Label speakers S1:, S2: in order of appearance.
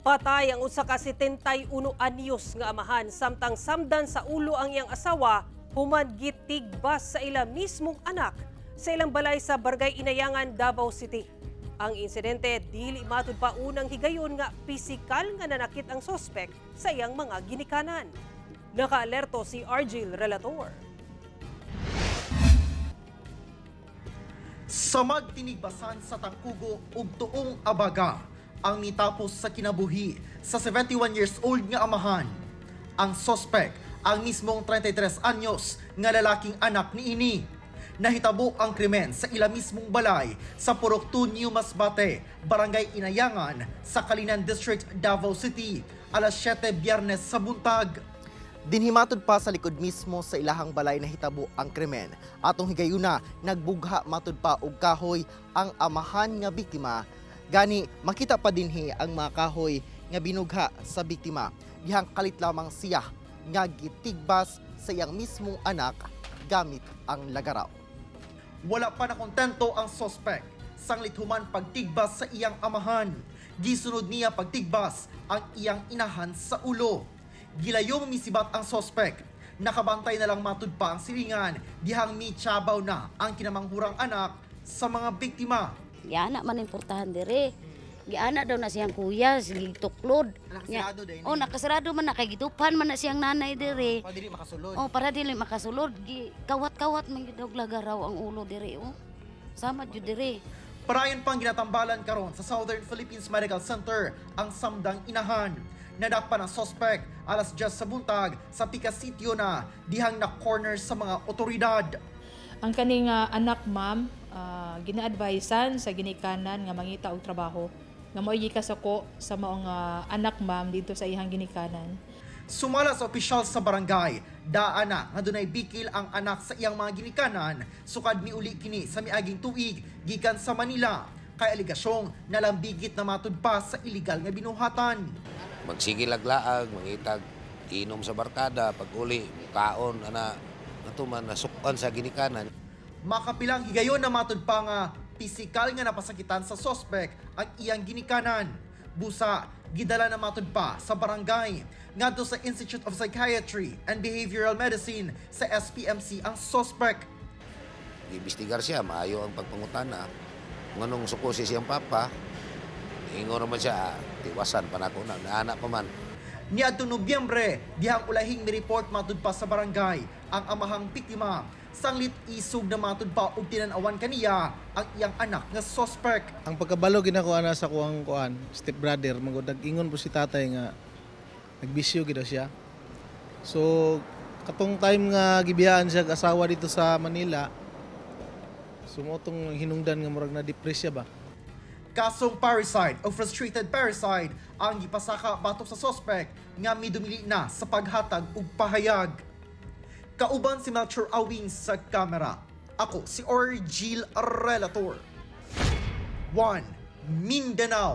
S1: Patay ang usa ka 71 anyos nga amahan samtang samdan sa ulo ang iyang asawa human gitigbas sa ila mismong anak sa ilang balay sa Barangay Inayangan, Davao City. Ang insidente dili matud pa unang higayon nga pisikal nga nanakit ang sospek sa iyang mga ginikanan. Nakaalerto si Argil Relator.
S2: Samad tinigbasan sa tangkugo ug tuong abaga ang nitapos sa kinabuhi sa 71 years old nga amahan. Ang sospek ang mismong 33 anyos nga lalaking anak niini. Nahitabo ang krimen sa ila mismong balay sa Purok 2 New Masbate, Barangay Inayangan, sa Calinan District, Davao City, alas 7 Biyernes sa buntag. Dinhimatod pa sa likod mismo sa ilahang balay nahitabo ang krimen. Atong higayuna, nagbugha matud pa og kahoy ang amahan nga biktima. Gani makita pa dinhi ang mga kahoy nga binugha sa biktima. Dihang kalit lamang siya nga gitigbas sa iyang mismong anak gamit ang lagaraw. Wala pa na kontento ang sospek. Sanglit human pagtigbas sa iyang amahan. Gisunod niya pagtigbas ang iyang inahan sa ulo. Gilayong misibat ang sospek. Nakabantay na lang matud pa ang silingan dihang michabaw na ang kinamanghurang anak sa mga biktima.
S3: Giana man importanhan dire. Giana daw na siyang kuya, sige tuklod.
S2: Nakasirado din.
S3: Oh, nakasirado man na kay gitupan man na siyang nanay dire.
S2: Para dili makasulod.
S3: Oh, para dili makasulod. Gi kawat-kawat man gyud og lagaraw ang ulo dire oh. Sama jud dire.
S2: Parayan pang ginatambalan karon sa Southern Philippines Medical Center ang samdang inahan. Nadakpan ang sospek alas 10 sa buntag sa Pica Sitio na dihang na-corner sa mga otoridad.
S4: Ang kaning anak, ma'am, gina-advisean sa ginikanan nga mangita og trabaho nga mao'y gikasuko sa maong anak, ma'am, dito sa iyang ginikanan.
S2: Sumala sa opisyal sa barangay, daan na nga dunay bikil ang anak sa iyang mga ginikanan sukad miuli kini sa miaging tuig gikan sa Manila kay aligasyong nalambigit na matud pa sa iligal nga binuhatan.
S5: Magsige laglaag, mangitag inom sa barkada, pag uli, kaon, ana, ato man nasukan sa ginikanan.
S2: Makapilang higayon na matud pa nga pisikal nga napasakitan sa sospek ang iyang ginikanan. Busa, gidala na matud pa sa barangay. Ngadto sa Institute of Psychiatry and Behavioral Medicine sa SPMC ang sospek.
S5: Giimbestigar siya, maayo ang pagpangutana. Nganong suko siya siyang papa, ingon naman siya, tiwasan pa nako na, naana pa man.
S2: Niadto Nobyembre, dihang ulahing mi-report matud pa sa barangay ang amahang biktima. Sanglit isog na matud pa og tinan-awan kaniya ang iyang anak nga sospek.
S6: Ang pagkabalo ginako ana sa kuang kuan, step brother, magod nag-ingon po si tatay nga nagbisyo gid daw siya. So katong time nga gibiyaan siya ag asawa dito sa Manila, sumotong hinungdan nga murag na depress siya ba.
S2: Kasong parricide o frustrated parricide ang gipasaka batok sa sospek nga midumili na sa paghatag og pahayag. Kauban si Melchor Awing sa kamera. Ako si Orgil Relator. 1. Mindanao.